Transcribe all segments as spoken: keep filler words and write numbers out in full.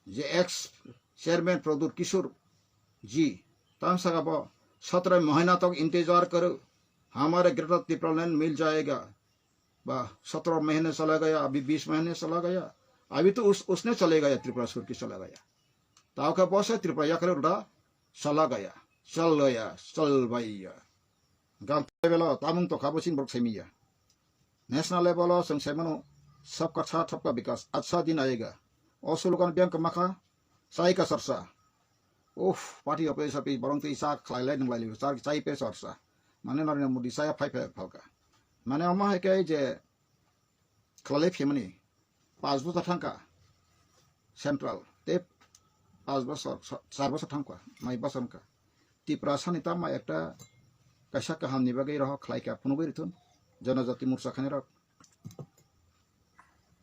je ex chairman Pradyut Kishore ji, tam saka bo, "सत्रह महीना तक इंतजार करो, हमारे ग्रेटर तिप्रालैंड मिल जाएगा, बा सत्रह महीने चला गया, अभी बीस महीने चला गया, अभी तो उस उसने चले गया, त्रिपुरा छोड़ के चला गया।" Tao khe bo se Tripura yakarwi rwda chala gaya, chal gaya, chal baiya. Gam level o tamung tokha bo chini borok saimiya. National level o chwng saimano sabka saath sabka vikas, achha din ayega. O slogan biyang kwmakha, chai ka chorcha. Uff, party office office borong twi cha khlai lai nung lai li, cha chai pe chorcha. Mane Narendra Modi chaya phai phai phalka. Mane omo hai khe je khlai phimani, pas bosor thangkha central, tei pas bosor, sa-, char bosor thangkha, nai bosor wngkha. Tipra sani tama ekta kaisa kahamni bagwi rohor khlaikha, phunugwi rithun, Janajati Morcha khainai rok.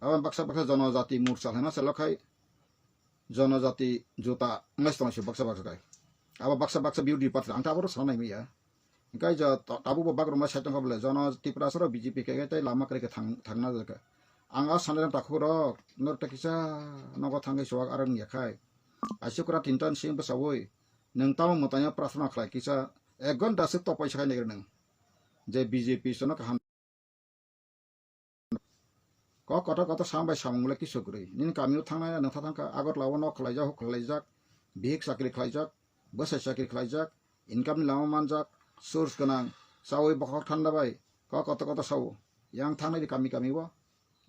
Abo baksa baksa Janajati Morcha hwnma se lokhai, Janajati Jota wngmai se tongmani se baksa baksa khai. Abo baksa baksa beauty party ang ta abo sana nai maya. Hingkai jo ta-, tabuk bo bagruma sai tongkha bole, Jana Tiprasa rok B J P khe tei lama kwrwi khe thang-, thangna jakha. Ang a sanai takhuk rok nor ta kisa nogo thangwi chuwak arang ya khai. Aisuk ra tinta sing bwsawi nwng tamo mwtaino prarthana khlai kisa ek ghonta swk topoi sakai nai nwng. Je B J P sono kaham. Kok kotor kotor samung bai samung le kisu kwrwi. Nini kamio thangnai nwng tha thangkha, Agartala o nok khwlaijak, huk khwlaijak, bihik chakri khlaijak, bwsai chakri khlaijak, income ni lama manjak, source gwnang, chawi bokhok thanda bai, kok kotor kotor sao. Yang thangnai di kami kami o,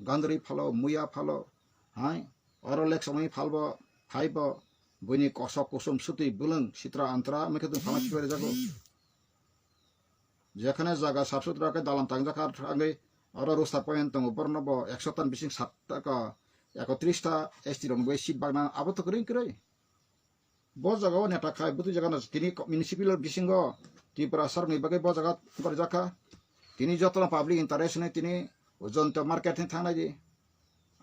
gandri phalo, muya phalo, hai, oro lek somoi phalbo, phaibo, buini kosok kusum sutwi bwlwng sitra antra mekhe tong phalna sibai rwjago. Jekhane jaga sap sutra khe dalan tangjak kha thangwi oro roster point tongo, borno bo ekso tan bising sat ta ka ekotris ta S T rok ni bagwi seat bagna abo to kwrwi kwrwi. Bo jaga o neta khai bwtwi jaga no tini ko-, municipal bisingo Tripura sarok ni bagwi bo jaga korijak kha. Tini jotono public interest hinwi tini Jonto market hinwi thangnai di.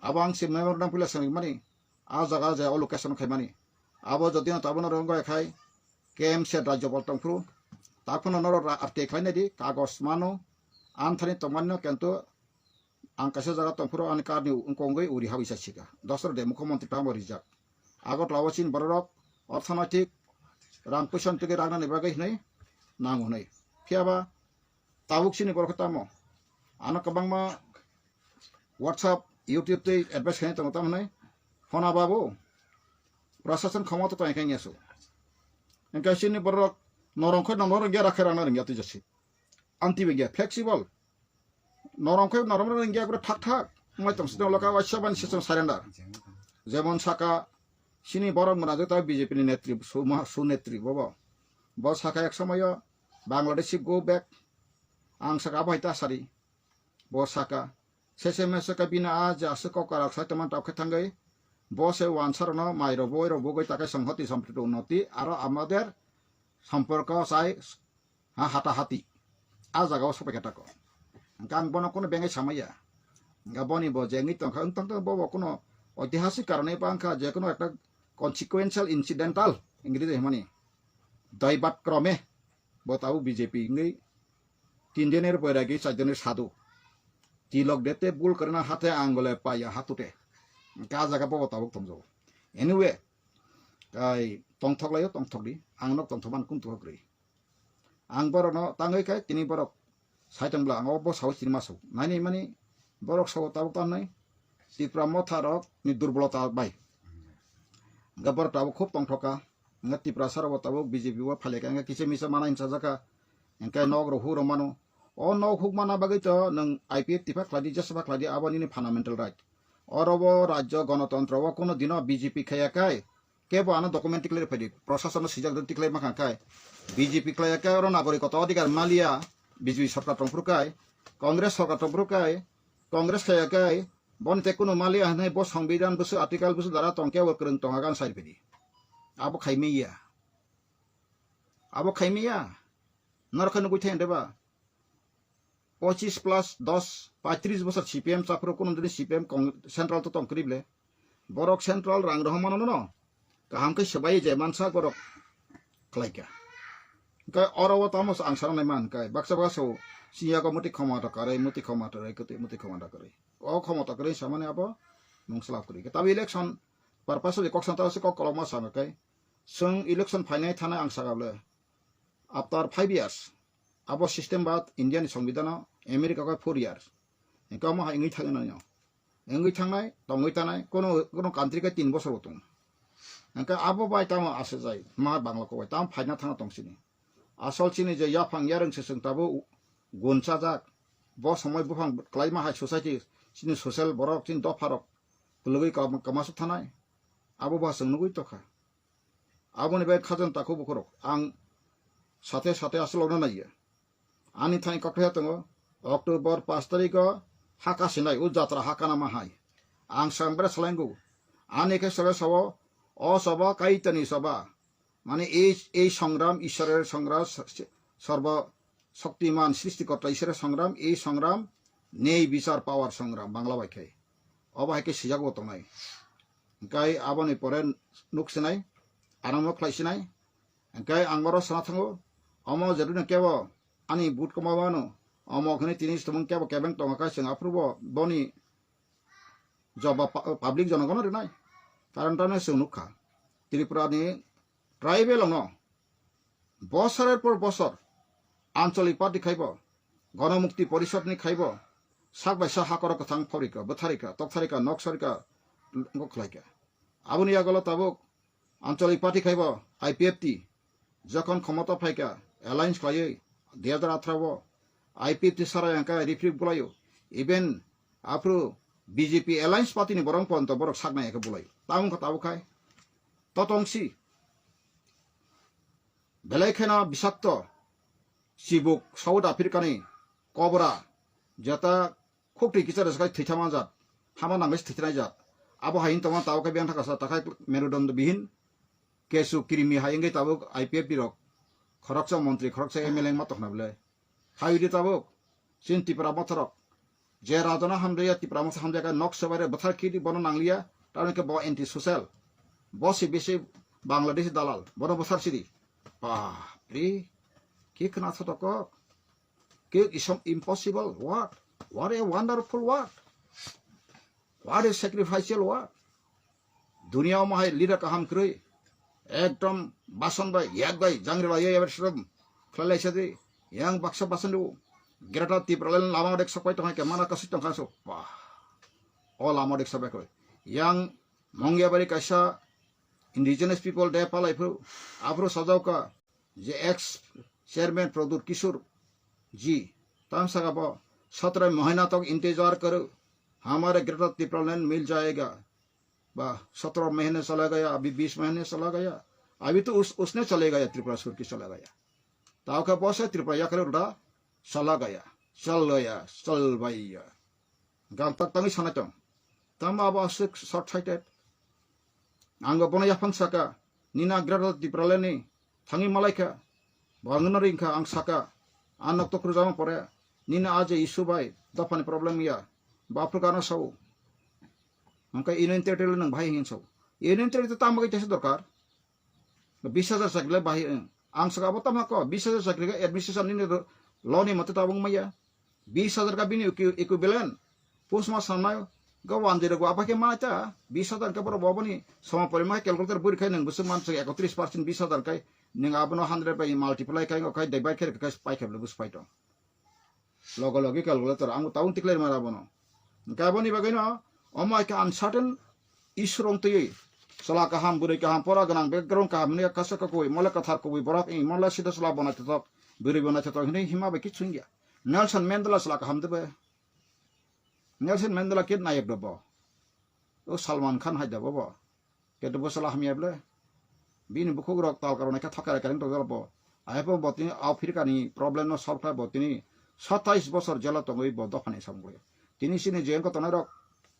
Abo ang se memorandum pila swngmani. A jaga je o location khaimani. Abo jodi no tabuk no rwngwi khai K M C rajyopal tongphuru, takhwno norok ra-, R T I khlainai di, kagos mano, amthani tongmani no, kintu ang kaisa jaga tongphuru ani karni wngkongwi uri habwi sa sika. Dosra de mukhyamantri tamo rijak. Agartala o chini bororok orthonoitik rang puisa twi ragnani bagwi hinwi nango hinwi. Phiyaba tabuk chini borok tamo? Ano kwbangma WhatsApp, YouTube tei advice khaina tongo tamo hinwi. Hona babu, prashasan khomota tong khe ngesu. Engkhe chini borok norong khoi norong rwngya, rakhe rangna rwngya twi jasi. Anti bengya, flexible. Norom khe norom rwngya, bwrwi thak thak wngwi tong sitong loka waisa bani sitong surrender. Jemon saka chini borok mwnajak ta B J P ni netri, su-, ma-, su netri bobo. Bo saka ek somoyo Bangladeshi go back. Ang saka abo hai ta sari. Bo saka, sese mese ka bini a je aswk kok karak sai tongma tok khe thangwi, bo se wansa rokno mai rok boi rok bogoi takai songhoti sompriti unnoti aro amader somporko sai ha hata hati a jaga o sopai khe tako. Hwnkhe ang bono kunu bengai samaya. Hwnkhe boni bo je wngwi tongkha, wng tong tong bo bo kunu oitihasik karonwi ba wngkha, je kunu ekta consequential incidental English hwnmani, daibat krome bo tabuk B J P wngwi tin dinir boiragi char dinir sadhu. Tilok dete bul karena hate angole paya hatute. Ka jaga bo tabuk tongjago. Anyway, kai tongthok layo tongthok di. Ang nok tongthok man kum tongthok ri. Ang borok no tangwi kai tini borok sai tong bla ang o bo sao chini ma sao. Nai nai mani borok sao tabuk tang nai. Tipra motha rok ni durbolota bai. Ga borok tabuk khub tongthok ka. Nga Tiprasa rok bo tabuk B J P o phailai ka, nga kisa misa mana hinsa jaka, hingke nok rok huk rok mano. O nok huk mana bagwi to nwng I P F T pha khlai di, jesa pha khlai di, abo nini fundamental right. Oro bo rajyo gonotontro o kuno dino B J P khaya kai, kebo ano document tikhlai rw phai di, prosason no sijak rw tikhlai ma kha kai, B J P khlai kai, oro nagorik koto odhikar maliya, B J P sorkar tongphuru kai, Congress sorkar tongphuru kai, Congress khaya kai, boni tei kuno maliya hinwi bo Songbidan bwswk article bwswk dara tongkhe bo kwrwng tongha gan sai rw phai di. Abo khai manya. Abo khai manya. Norok khe nugui thai hwnde ba? Pochis plus dos, paitris bosor C P M chaphuru, kuno dini C P M kong-, central to tong kwrwi ble. Borok central rang rohor mano no. Kaham khe swbai je mansa borok khlai kha. Hwnkhe oro o tamo ang sana nai man kai. Baksa baksa so siya ko muti khoma to karai, muti khoma to rai, muti khoma to karai. O khoma to karai samani abo mung slap kwrwi kha. Tabi election Purpose of the kok santa se kok kolokma sanga kai. Sung election phainai thana ang saka le. After five years, abo system bat India ni songbidano America kai four years. Engka mo hai ngui thangna nyo. Engui thangnai, tongui tanai, kono kono country kai tin bosor bo tong. Engka abo bai tamo ase jai, ma Bangla ko bai tam phaina thangna tong sini. Asol chini je yaphang yareng se sung tabo gun chajak. Bo somoi buphang klaima hai society, chini social borok, chini dopharok. Kulugui kama, kamasuk thanai. Abo ba sung nugui tokha. Aboni bai khajan takhuk bukhurok. Ang sate sate asolokno naiya. Ani thani kokthai tongo. October pash tarikh o haka sinai, o jatra haka nama hai. Ang sangbra salenggo. Ani khe sore sabo, o sabo kaitani sabo. Mane ei, ei songram, Ishorer songram, s-, s-, sorbo shoktiman, srishtikorta Ishorer songram, ei songram, nei bichar power songram, Bangla bai khai. Obo hai khe sijago tongnai. Hingkai aboni pore nuk sinai, aramo khlai sinai. Hingkai ang oro sana thango, omo jeduno kebo ani but koma mano, omo khene tini stomong kebo kebeng tongo kai chwng aphuru bo boni job ba pa-, public jonogono rinai. Karon tamo chwng nukha. Tripura ni tribal ono bosorer por bosor Ancholik Party khaibo, Ganamukti Porishad ni khaibo, sak bai sak hakoro kwthang phorika, bwtharika, toktharika, noksorika, wngkha khlaika. Aboni yagolo tabuk Ancholik Party khaibo I P F T, jokhon khomota phaika, alliance khlaiwi dui hajar atharo o I P F T sarai angkha rifrik bulaio, even aphuru B J P alliance party ni borok ponto borok saknai khe bulaio. Tabuk kha tabuk khai. Totongsi. Belai kheno bisakto chibuk South Africa ni kobra jeta khuk twi kichar se kai thwithama jat, hama nangwi se thwithanai jat. Abo hai wng tongma tabuk khe biyang thaka sa takhai merudondo bihin kesu kirimi hai wngwi tabuk I P F T rok khoroksa montri khoroksa M L A wngma tongkhna bwle. Hai di tabuk, chini Tipra mothorok, je rajana hamjaya, Tipra motha hamjaya, nok sebaire bwthar kidi bono nangliya, tamoni khe bo anti social. Bo si bisi Bangladeshi dalal, bono bwthar sidi. Bapre, ki khna thotok kok? Ki isom impossible word. What a wonderful word. What a sacrificial word. Dunia o mohai leader kaham kwrwi. Ekdom bason bai, yak bai, jangri bai, yabar shrum. Khlai lai sadi. Yang baksa bason du. Greater Tipraland lama dek sapai tongkha ke mana kasui tongkha so. Wah. O lama dek sapai koi. Yang Mongyabari kaisa Indigenous People Day palai phru. Aphru sajauka. Je ex chairman Pradyut Kishore ji, tam saka bo, "सत्रह महीना तक इंतजार करो, हमारे ग्रेटर तिप्रालैंड मिल जाएगा, बा सत्रह महीने चला गया, अभी बीस महीने चला गया, अभी तो उस, उसने चले गया, त्रिपुरा छोड़ के चला गया।" Tao khe bo se Tripura yakhai ulta chala gaya, chal gaya, chal baiya. Gang tak tangwi sanai tong. Tamo abo aswk short sighted. Ang bo bono yaphang saka, nini a Greater Tipraland ni thangwi malaikha. Bo ang no ringkha, ang saka, a nok to khurjama pore, nini a je issue bai dophani problem ya, bo aphuru gana sao. Hwnkhe Union Territory le nwng bahai hin sao. Union Territory to tamo kaisa dorkar. Bis hajar chakri le bahai wng. Ang saka abo tamo ko, bis hajar chakri khe administration nini ro-, law ni mote tabuk maya. Bis hajar ka bini equi-, equivalent. Pus ma sanai, ga one zero go apa khe ma cha, bis hajar ka borok bo boni sama porima calculator buri khai nwng bwswk man chwng ekotris percent bis hajar kai, nwng abono hundred bai multiply kai, kai divide khe, kai pai khe bwswk pai tong. Logo logi calculator ang tabuk tiklai mara bono. Hwnkhe aboni bagwino omo hai khe uncertain issue rong twiwi. Chwla kaham, bwrwi kaham, pora gwnang, background kaham hinwi kasa kakui, mole kwthar kubui borok, ing mole sida chwla bo naithothok, bwrwi bo naithothok hinwi hima bai kiching ya. Nelson Mandela chwla kaham de be. Nelson Mandela kid nayek do bo. O Salman Khan hai da bo bo. Ketu bo sala hamya ble. Bini bukhuk rok tal karone khe thokere kering tong jalo bo. Ahepo bo tini Africa ni problem no solve khlai bo tini satais bosor jela tongwi bo dophani samung khlai. Tini sini jeng ko tongnai rok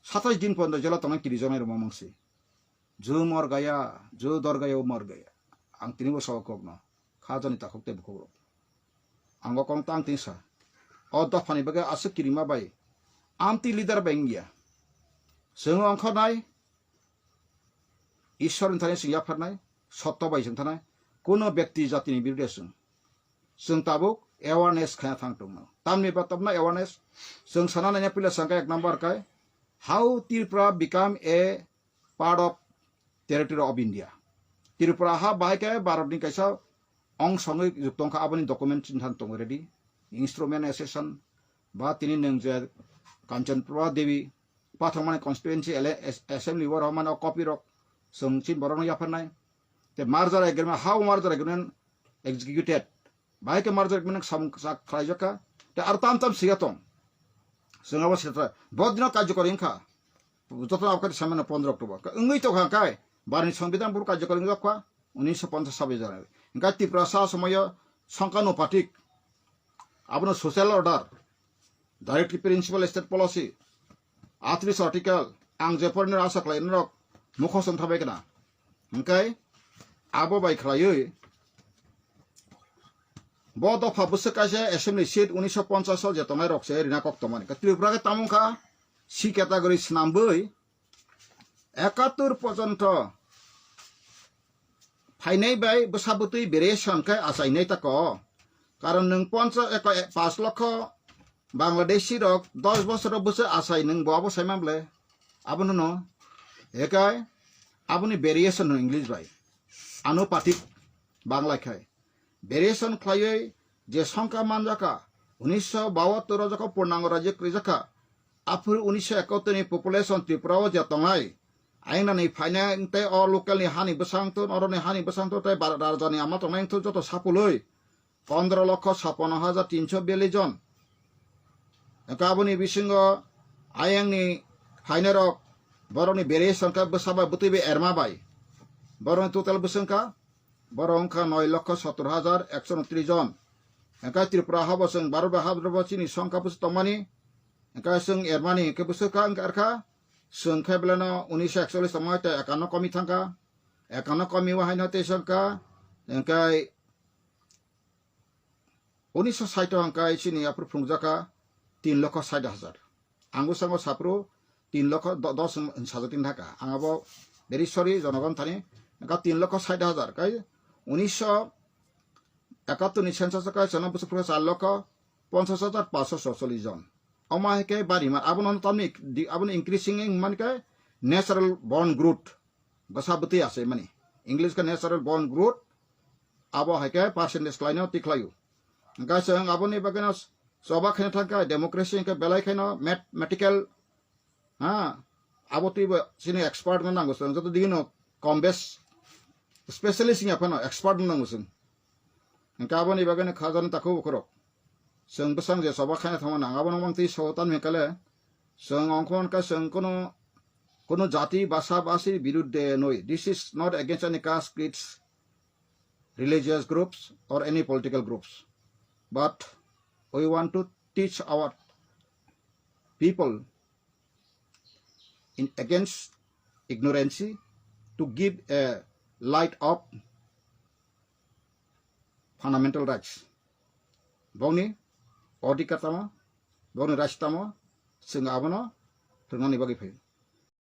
satais din pondo jela tongnai kiri jonai rok mamang si. Ju mor gaya, ju dor gaya, u mor gaya. Ang tini bo sabo kok no. Kha jani takhuk tei bukhuk rok. Ang o kong tang tini sa. O dophani bagwi aswk kirima bai. Amtwi leader bai wngya. Chwng ongkhornai. Ishwar ni thani chwng yapharnai, sotto bai chwng thanai, kuno byakti jatini birude chwng. Chwng tabuk awareness khaya thang tongno. Tamni ba tabna awareness? Chwng sana nanya pila sangka ek number kai, how Tripura become a part of Territory of India. Tripura ha bahai khe Bharat ni kaisa ong songwi juk tongkha, aboni document chini than tongo ready. Instrument accession ba tini nwng je Kanchan Prabha Devi pathormani constituency ele-, as-, assembly o rwmani o copy rok chwng chini borokno yapharnai. Te merger agreement, ha merger agreement executed. Bahai khe merger agreement sam-, sa-, khlaijak kha. Te aro tam tam siya tong. Chwng abo sitra. Bo dino karjokori wngkha. Joto abo khe samano pondro October. Wngwi tongkha khe, Bharatni Songbidan bo karjokori wngkha. Unisho ponchas sabis jora. Hingkhe Tripura sa somoyo songkha no patik. Abono social order, direct principal state policy, atris article, ang je porni asa khlai norok mukho song thabai kana. Hingkhe abo bai khlaiwi bo dopha bwswk kaisa assembly seat unisho ponchas o je tongnai rok se rina kok tongmani. Tripura khe tamo wngkha C category swnambwi ekattor porjonto phainai bai bwsa bwtwi variation khe achainai tako. Karon nwng poncha-, eko-, e-, pash lokho Bangladeshi rok dos bosor o bwsa achai nwng bo abo saimang ble. Abono no. Ekai aboni variation no English bai. Anupatik Bangla khai. Variation khlaiwi je songkha manjakha, unisho bahattor o jokho purnango rajyo kwrwijakha, aphuru unisho ekattor ni population Tripura o je tongnai, ainani phainai tei o local ni hani bwsang thun, oroni hani bwsang thun tei ba-, rajani ama tongnai wngthun joto sapului pondro lokho sapano hajar tinsho biyallis jon. Hingkhe aboni bisingo ayangni phainairok borokni variation khe bwsa bai bwtwi bai erma bai. Borokni total bwswng kha Borok wngkha noi lokho sottor hajar ekso unotris jon. Hingkhe Tripura habo chwng Bharat bai habrobo chini songkha bwswk tongmani. Hingkhe chwng ermani hingkhe bwswk kha wngkha, chwng khe beleno unisho ekchollis tongmani tei ekanno komi thangkha. Ekanno komi o haino tei chwngkha. Hingkhe unisho sait o hingkhe chini aphuru phunukjakha tin lokho sait hajar. Ang bwskango saphuru tin lokho do-, dos sajak tin thaka. Ang abo very sorry, jonogon thani. Hingkha tin lokho sait hajar. Kai unisho ekattor ni census kai chwngno bwswk phuru char lokho ponchas hajar paanch sho socholish jon. Omo hai khe bari man. Abono tamni di-, abono increasing wng man khe natural born growth. Bwsa bwtwi achaimani. English khe natural born growth. Abo hai khe percentage khlaino twi khlaio. Hingkhe chwng aboni bagwino choba khaina thangkha democracy hingkhe belai khaino mathematical, ha, abo twibo chini expert no nango chwng joto digino kom bes specialist wngya phano expert no nango chwng. Hingkhe aboni bagwino khajani takhuk bukhurok. Chwng bwsang je choba khaina thangmani ang abono mangtwi sotan hingkhe le chwng ongkhon khe chwng kuno, kuno jati basa basi birudde noi. This is not against any caste, creeds, religious groups or any political groups. But we want to teach our people in against ignorancy to give a light of fundamental rights. Bongni odhikar tamo, bongni rights tamo, chwng abono rwnani bagwi phaio.